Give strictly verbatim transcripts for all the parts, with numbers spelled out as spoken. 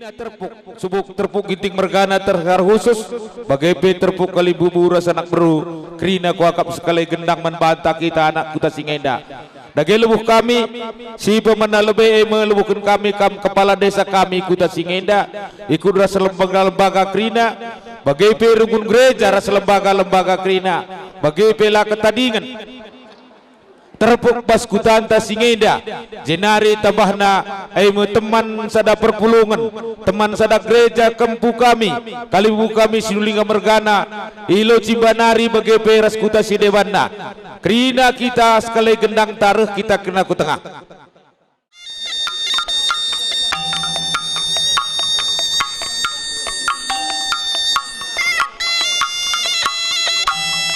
Terpuk, subuk terpuk Ginting mergana terkhusus, bage pe terpuk kalimbubu ras anak beru, kerina kuakap sekali gendang man banta kita anak kuta Singenda. Dage lebuh kami, si pemena lebe e me lebuhken kami kam kepala desa kami kuta Singenda, ikut ras lembaga-lembaga kerina, bage pe runggun gereja ras lembaga-lembaga kerina, bage pe la ketadingen. Terpuk bas kutanta Singenda, jenari tambahna, e me teman sada perpulungen, teman sada gereja kempu kami, kalimbubu kami Sinulinga mergana, i Locimba nari bage pe ras kuta si debanna. Kerina kita sekali gendang tareh kita kena ku tengah.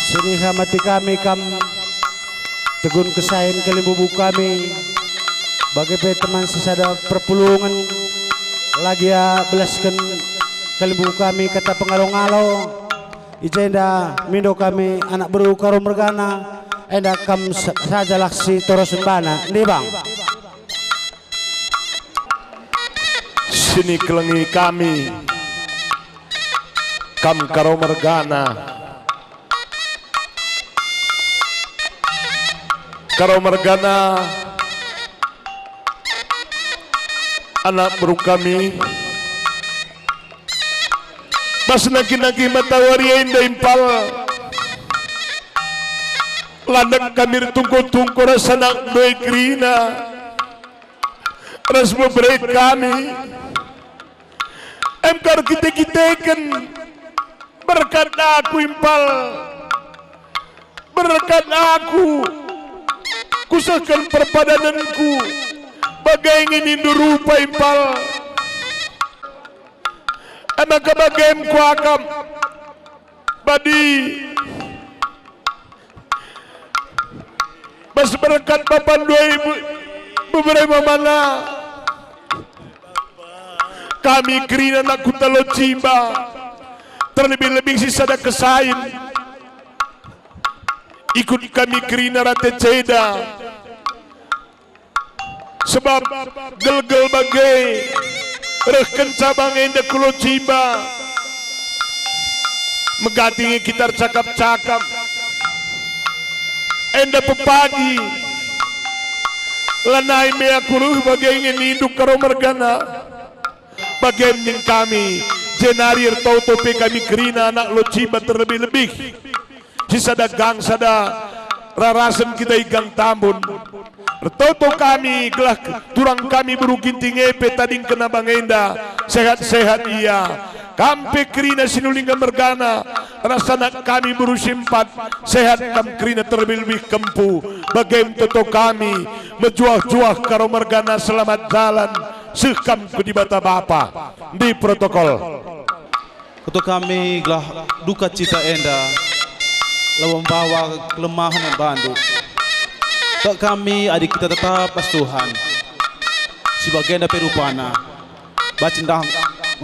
Siniha mati kami kam, tegun kesain kalimbubu kami, bage pe teman sisada perpulungen, la gia belasken kalimbubu kami kata pengalo-ngalo. I jenda mindo kami anak beru Karo mergana, enda kam sa-, sajalah si torosen bana, ndi bang? Sini kelengi kami, kam Karo mergana. Karo mergana, anak beru kami. Bas nangkih-nangkih matawari enda impal, landek kami ertungko-tungko ras anak ndai kerina ras bebere kami. Em kar kite-kiteken berkat aku impal. Berkat aku, kusehken perpadanenku, bage nge nindu rupa impal. E maka bagem kuakap badi bas berkat bapa ndai be-, bebere mamana. Kami kerina anak kuta Locimba, terlebih-lebih si sada kesain. Ikut kami kerina rate ceda, sebab gelgel bage reh kenca bang enda ku Locimba. Megati nge kita ercakap-cakap. Enda pepagi, lanai me aku reh bage nge nindu Karo mergana. Bagem ning kami, jenari ertoto pe kami kerina anak Locimba terlebih-lebih. Si sada gang sada rarasen kita i Gang Tambun. Ertoto kami gelah turang kami beru Ginting e pe tadingken abang enda, sehat-sehat ia. Kam pe kerina Sinulinga mergana, ras anak kami beru si empat, sehat kam kerina terlebih-lebih kempu. Bagem toto kami, mejuah-juah Karo mergana selamat jalan, seh kam ku Dibata Bapa. Ndi protokol? Kuto kami gelah duka cita enda labo mbawa kelemahen man bandu. Tek kami adi kita tetap bas Tuhan. Si bagenda pe rupana. Bacin dah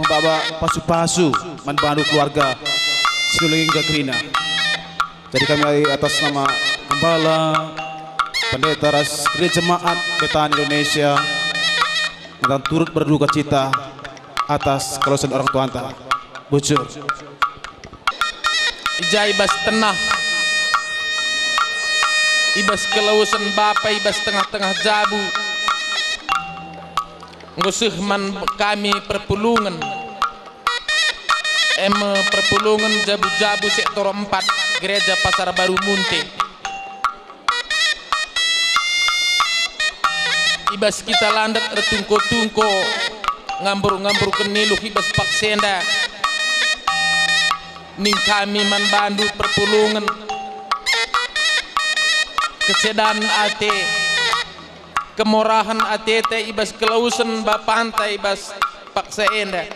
mebaba pasu-pasu man bandu keluarga Sinulinga kerina. Jadi kami atas nama Gembala, Pendeta ras Gereja Jemaat Betani Indonesia, ngataken turut berduka cita atas kelawesen orang tuanta. Bujur. I ja i bas tenah, i bas kelawesen bapa, i bas tengah-tengah jabu, enggo seh man kami perpulungen, e me perpulungen jabu-jabu sektor empat Gereja Pasar Baru Munte. I bas kita landek ertungko-tungko, ngambur-ngamburken niluh i bas paksa enda, ning kami man bandu perpulungen, kecedan ate, kemorahen ateta i bas kelawesen bapanta i bas paksa enda.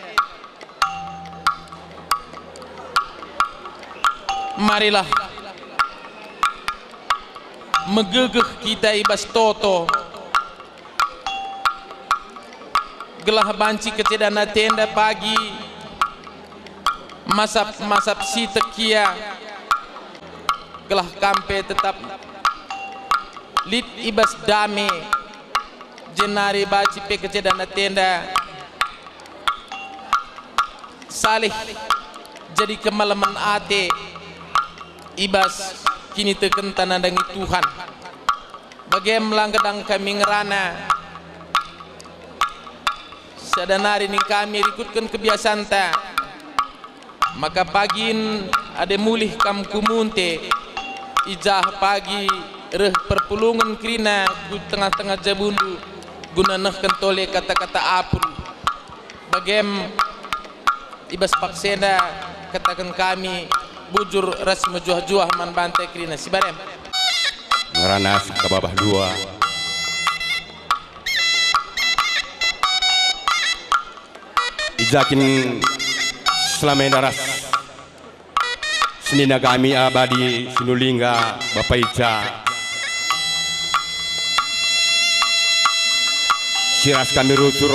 Marilah megegeh kita i bas toto, gelah banci kecedan atenda pagi masap-masap si tekia, gelah kam pe tetap lit i bas dame, jenari banci pe kecedan atenda. Salih jadi kemalemen ate i bas kinitekenta nandangi Tuhan. Bagem la gedang kami ngerana, sada nari ning kami rikutken kebiasanta, maka pagin adi mulih kam ku munte, i jah pagi reh perpulungen kerina ku tengah-tengah jabundu guna nehken tole kata-kata apul. Bagem i bas paksa enda kataken kami bujur ras mejuah-juah man banta kerina. Sibarem. Ngeranas ka babah dua. I ja kin selama enda ras senina kami Abadi Sinulingga, Bapa Ica, si ras kami rusur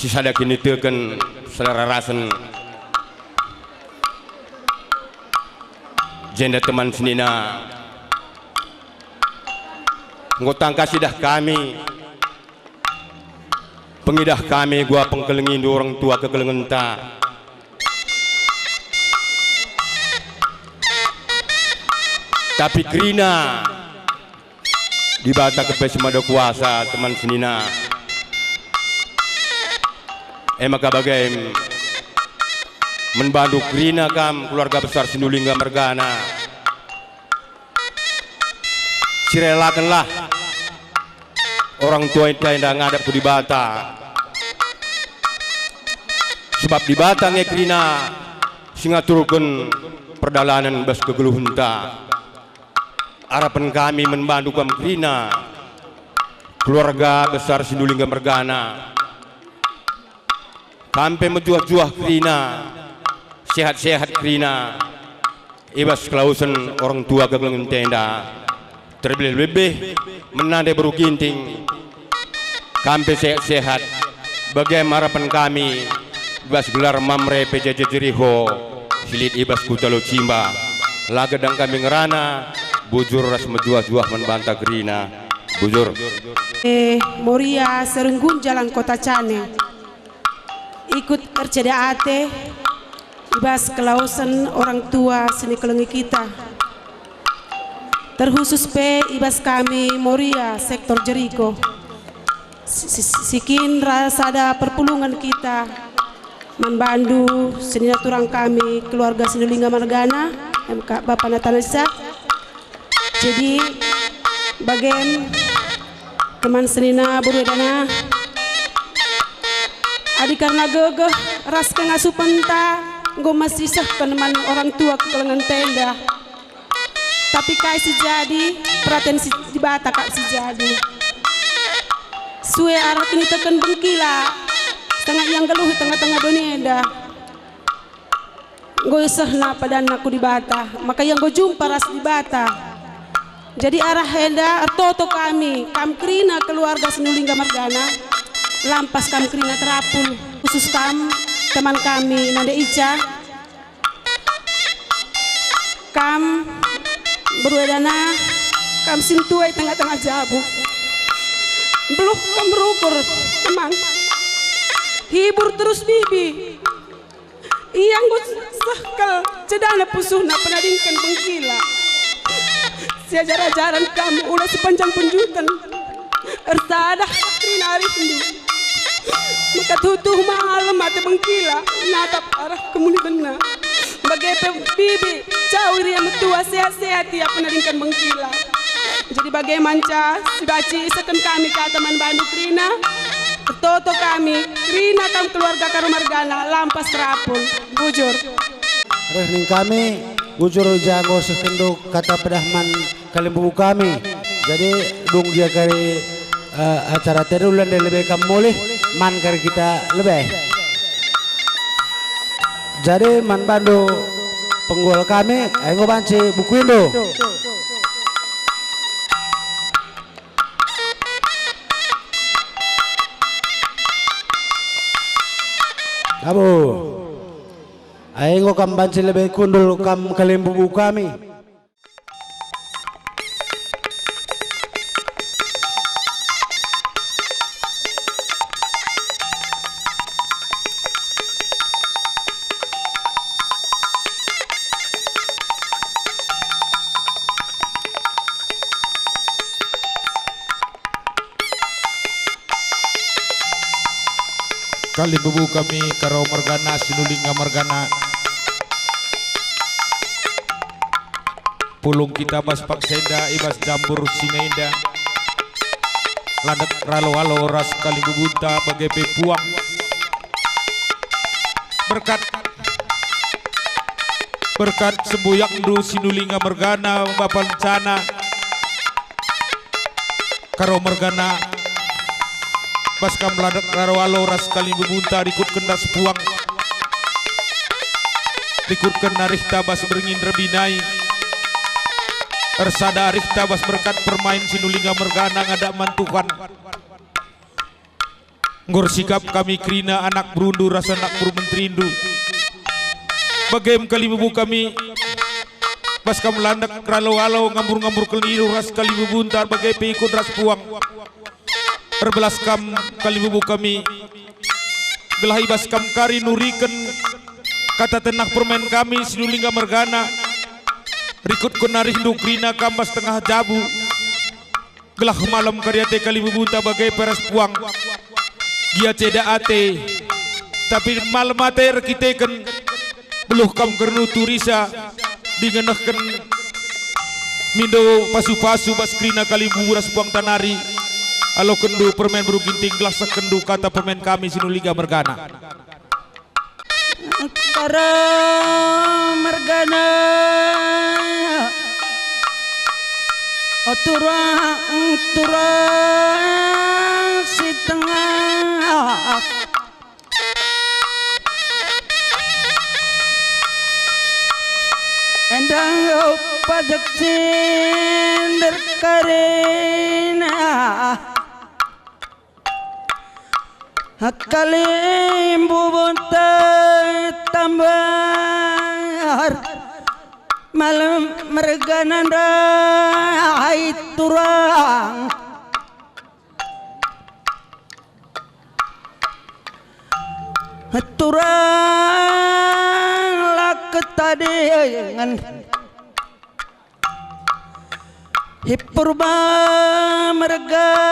si sada kiniteken, sada rarasen, jenda teman senina. Enggo tangkas idah kami, pengidah kami gua pengkelengindu orang tua kekelengenta. Tapi kerina Dibata kepes mada kuasa, teman senina. E maka bage man bandu kerina kam keluarga besar Sinulingga mergana. Sirelakenlah orang tua enda ngadap ku Dibata. Sebab Dibata nge kerina si ngaturken perdalanen bas kegeluhenta. Arapen kami man bandu kam kerina, keluarga besar Sinulingga mergana. Kam pe mejuah-juah kerina, sehat-sehat kerina, i bas kelawesen orang tua kekelengenta enda. Terlebih-lebih man nande beru Ginting, kam pe sehat-sehat, bage me arapen kami, i bas gelar Mamre P J J Jeriho, si lit i bas Kuta Locimba. La gedang kami ngerana, bujur ras mejuah-juah man banta kerina. Bujur. Eh, Moria Serenggun Jalan Kota Cane. Ikut erceda ate i bas kelawesen orang tua si nikelengi kita. Terkhusus pe i bas kami Moria sektor Jeriko. Si, si, si kin ras sada perpulungen kita man bandu senina turang kami keluarga Sinulingga mergana, M K Bapa Nathan Isa. Jadi, bagem, teman senina, beru edana, adi kerna gegeh ras kengasupenta enggo masisehken man orang tua kekelengenta enda. Tapi kai si jadi, peraten si Dibata kap si jadi. Sue arah kiniteken bengkila, setengah ia nggeluh i tengah-tengah doni enda. Enggo isehna padanna ku Dibata, maka ia enggo jumpa ras Dibata. Jadi arah enda ertoto kami, kam kerina keluarga Sinulingga mergana, lampas kam kerina terapul, khusus kam, teman kami, Nande Ica. Kam, beru edana, kam sintua i tengah-tengah jabu. Beluh kam rukur, teman. Hibur terus bibi. Ia enggo sehkel cedana pusuhna penadingken bengkila. Siajar-ajaren kam ula sepanjang penjuten. Ersadah kerina arihndu. Maka tuhu malem ate bengkila natap arah kemulihenna. Bage pe bibi, cawir ia metua sehat-sehat ia penadingken bengkila. Jadi bage manca, si banci isehken kami kata man bandu kerina, ertoto kami, kerina kam keluarga Karo mergana, lampas terapul. Bujur. Reh ning kami, bujur ja enggo sehkenndu kata pedah man kalimbubu kami. Jadi, dung gia kari, eh, acara tedun lende lebe kam mulih, man kari kita lebe. Jadi, man bandu penggual kami, enggo banci bukuindu. Abu. Ai enggo kam banci lebe kundul kam kalimbubu kami. Kalimbubu kami, Karo mergana, Sinulingga mergana. Pulung kita bas paksa enda, i bas jambur singa enda. Landek ralo-alo ras kalimbubunta bage pe puang. Berkat, berkat sembuyakndu Sinulingga mergana, Bapa Lencana. Karo mergana, bas kam landek ralo-alo ras kalimbubunta rikutken ras puang. Rikutken arihta bas berngin rebinai. Ersada arihta bas berkat permain Sinulingga mergana ngadap man Tuhan. Enggo ersikap kami kerina anak berundu ras anak beru menterindu. Bage me kalimbubu kami, bas kam landek ralo-alo ngambur-ngambur keliru ras kalimbubunta bage pe ikut ras puang. Erbelas kam kalimbubu kami, gelah i bas kam kari nuriken kata tenah permain kami Sinulingga mergana. Rikutken arihndu kerina kam bas tengah jabu. Gelah malem kari ate kalimbubunta bage pe ras puang. Gia ceda ate, tapi malem ate erkiteken beluh kam kernu turisa, dingen nehken mindo pasu-pasu bas kerina kalimbubu ras puangta nari. Alokenndu permain beru Ginting, gelah sehkenndu kata permain kami Sinulingga mergana. Karo mergana, o turang, turang si tengah. Enda enggo pajek cinder karina. Kalimbubunta tambar, malem mergana ndai turang. Turang la ketadingen. I Purba mergana,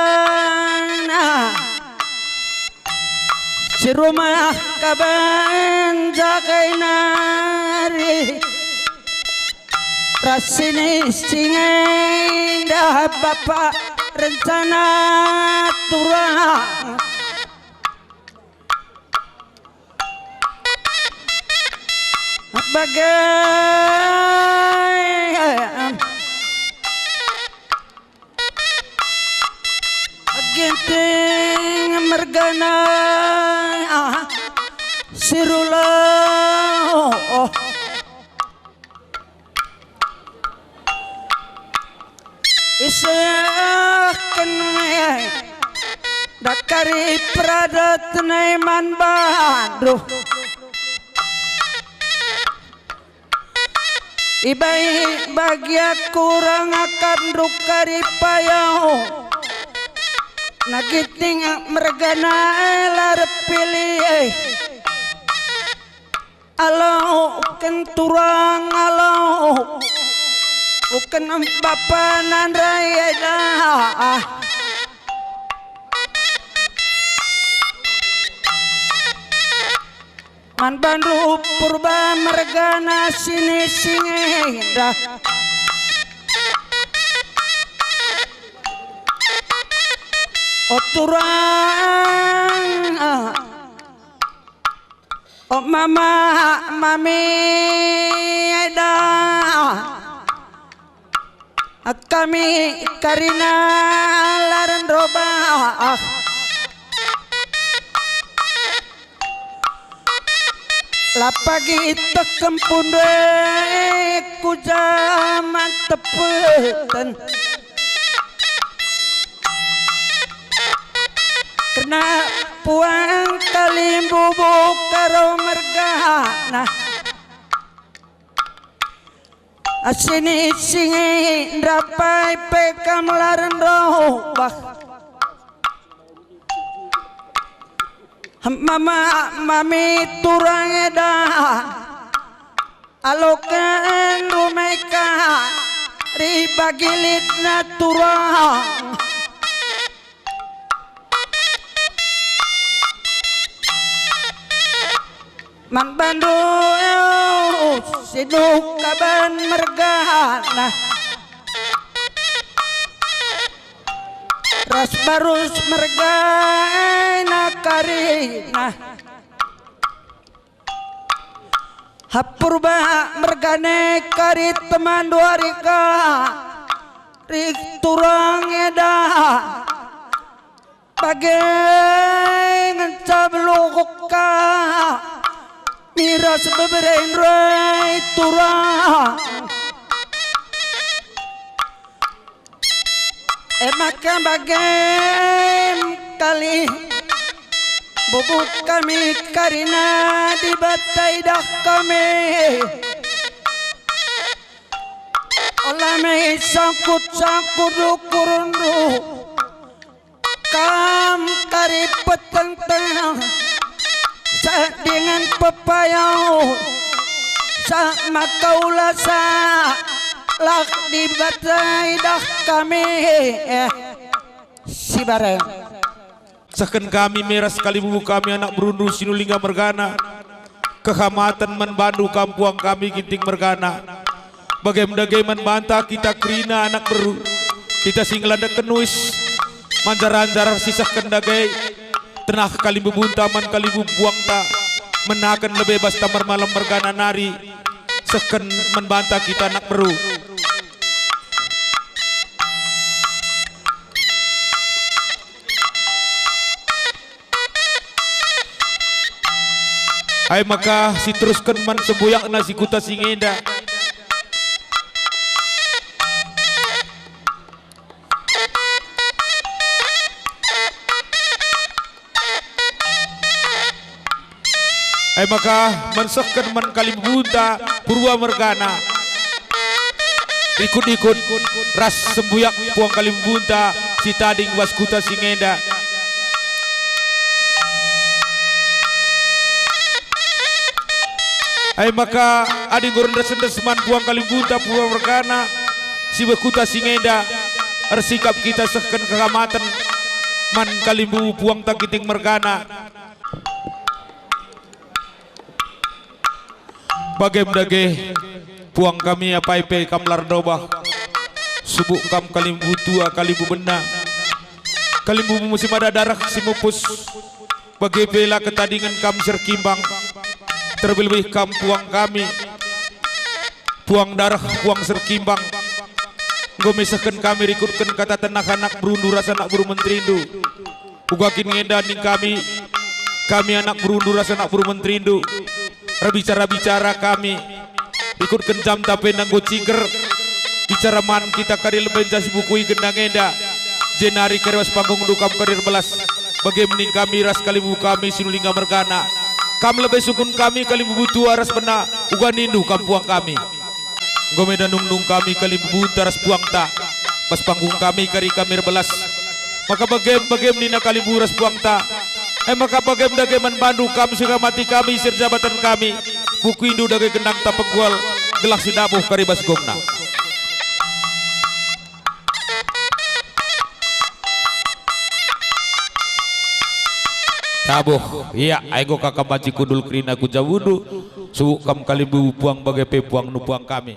si rumah kaban jagai nari, ras sini singa enda Bapa Rencana turang. Bage Ginting mergana si rulo. Isehken me dakari peradat nai man bandu. Ibai bagia kurang akan dukari payau. Na Ginting mergana la erpilih. Alo, uken turang, alo, uken bapa nandai eda. Man bandu Purba mergana sini singa enda. O turang, o mama, mami eda. Kami karina laren robah. La pagi tekem punde ku jaman tepeten. Kerna puang kalimbubu Karo mergana. Asini singi ndapai pe kam laren robah. Mama, mami turang eda. Aloken rumeka ribagi litna turang. Man bandu, e, si duka ban mergana, ras barus mergana karina. Hapurba mergane kari temandu arika, rik turang eda. Bage ngenca beluhka, miras bebere ndai turang. E maka bage kari bubuh kami karina Dibata idah kami. Ola me sangkut-sangkut ukurndu. Kam kari petengteng, sa dingen pepayau, sa maka ulasa lah Dibata idah kami, eh, si bareng. Sehken kami me ras kalimbubu kami anak berundu Sinulingga mergana. Kehamaten man bandu kam puang kami Ginting mergana. Bagem dage man banta kita kerina anak beru, kita si ngelandakken uis manjar-anjar sisehken dage tenah kalimbubunta man kalimbubu puangta, menaken lebe bas tambar malem mergana nari, sehken man banta kita anak beru. Ai maka siterusken man sembuyakna si kuta si ngenda. Ai maka, man sehken man kalimbubunta Purba mergana. Ikut-ikut ras sembuyak puang kalimbubunta si tading bas kuta si ngenda. Ai maka, adi enggo rendes-rendes man puang kalimbubunta Purba mergana, si bas kuta si ngenda, ersikap kita sehken kehamaten man kalimbubu puangta Ginting mergana. Bagem dage, puang kami apai pe kam la erdobah, subuk kam kalimbubu tua, kalimbubu bena, kalimbubu musim ada dareh si mupus, bage pe la ketadingen kam si erkimbang, terlebih-lebih kam puang kami, puang dareh, puang si erkimbang, enggo me sehken kami rikutken kata tenah anak berundu ras anak beru menterindu. Uga kin ngenda ning kami, kami anak berundu ras anak beru menterindu, erbicara-bicara kami, rikutken jamta pe nanggo cingker, bicara man kita kari lebe nca si bukui gendang enda, jenari kari bas panggungndu kam kari erbelas, bage me ning kami ras kalimbubu kami Sinulingga mergana. Kam lebe sungkun kami kalimbubu tua ras bena, uga nindu kam puang kami. Enggo me nungnung kami kalimbubunta ras puangta, bas panggung kami kari kami erbelas. Maka bagem, bagem nina kalimbubu ras puangta. E maka bagem dage man bandu kam si ngamati kami si erjabaten kami. Bukuindu dage gendangta penggual, gelah si dabuh kari bas gongna. Dabuh, ia, ai enggo ka kam banci kundul kerina ku jabundu, subuk kam kalimbubu puang bage pe puangndu puang kami.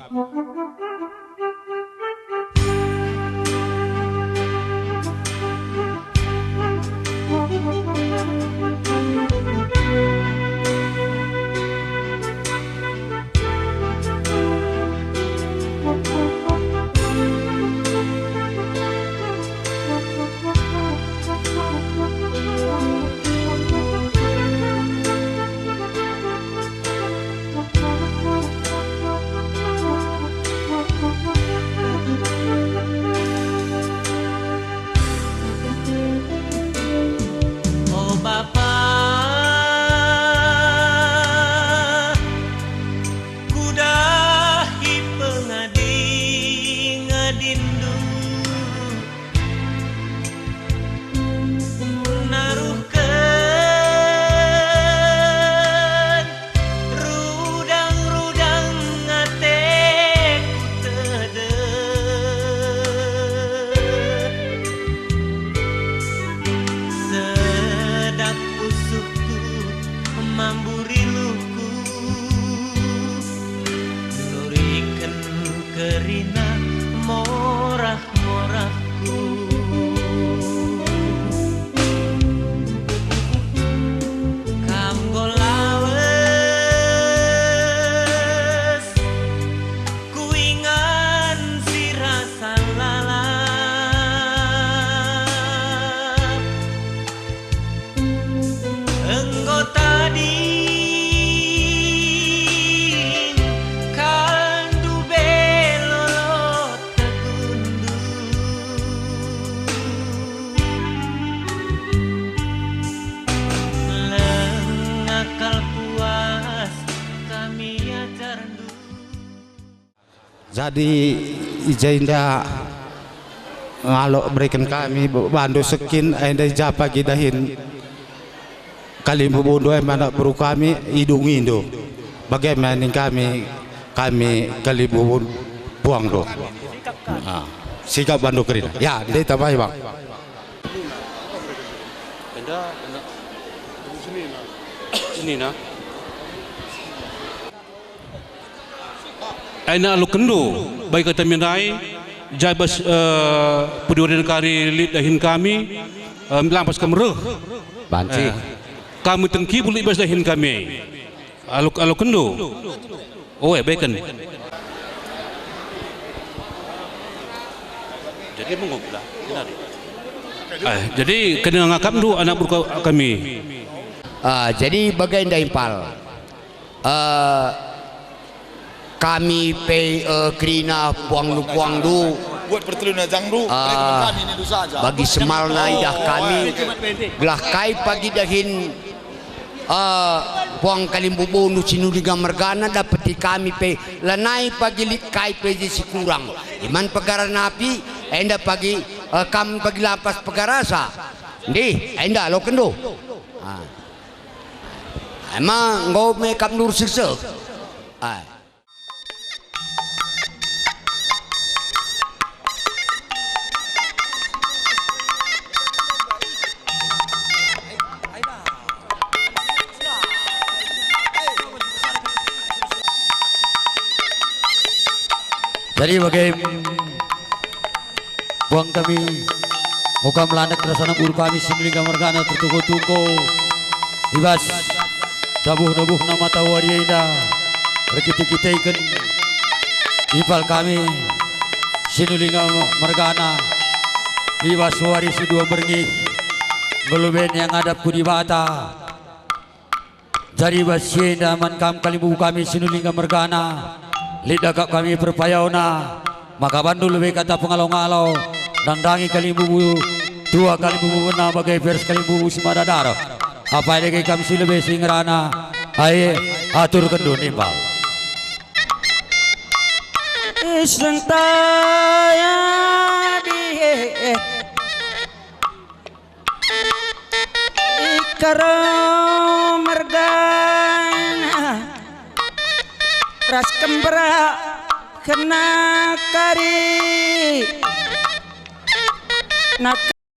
Jadi i jenda ngalok bereken kami bandu sekin, enda i ja pagi dahin kalimbubundu e anak beru kami, idungindu. Bage me ning kami, kami kalimbubun puangndu. Ah, sikap bandu kerina. Ya, ndai tambahi, Bang. Enda, enda. Ini nah. Enda alokenndu, bagi kata minai, jabas, eh, pudi waden kari lit dahin kami, eh, lampas kam reh. Banci. Eh, kami tengki bulik bas dahin kami. Alok, alokenndu. Oh, eh, beken. Jadi menguplah. Eh, jadi kena ngakapndu anak beru kami. Ah, jadi bage ndai impal. Eh, kami pe, eh, kerina puangndu-puangndu, buat pertelun ajangndu, eh, kami ini dosa aja. Bagi semalna idah kami, gelah kai pagi dahin, eh, puang kalimbubundu Sinulinga mergana dapeti kami pe, lanai pagi lit kai pe je si kurang. Iman pegara napi, enda pagi, eh, kam pagi lampas pegarasa. Ndih, enda alokenndu. Ah. Ema enggo me kap ndur seseh. Ai. Jadi bage puang kami, muka melanek rasana guru kami Sinulinga mergana tertungko-tungko i bas tabuh-tabuhna matawari enda, erkite-kiteken impal kami Sinulinga mergana i bas wari si dua berngi, nggeluben yang ngadap ku Dibata. Jadi bas si enda man kam kalimbubu kami Sinulinga mergana, lit akap kami perpayana, maka bandu lebe kata pengalo-ngalo, nandangi kalimbubu tua kalimbubu bena bage pers kalimbubu si mada dareh. Apai dage kam si lebe si ngerana, ai aturkenndu nimbal. Isentaya di Ikaro mergana ras kembera kena kari nak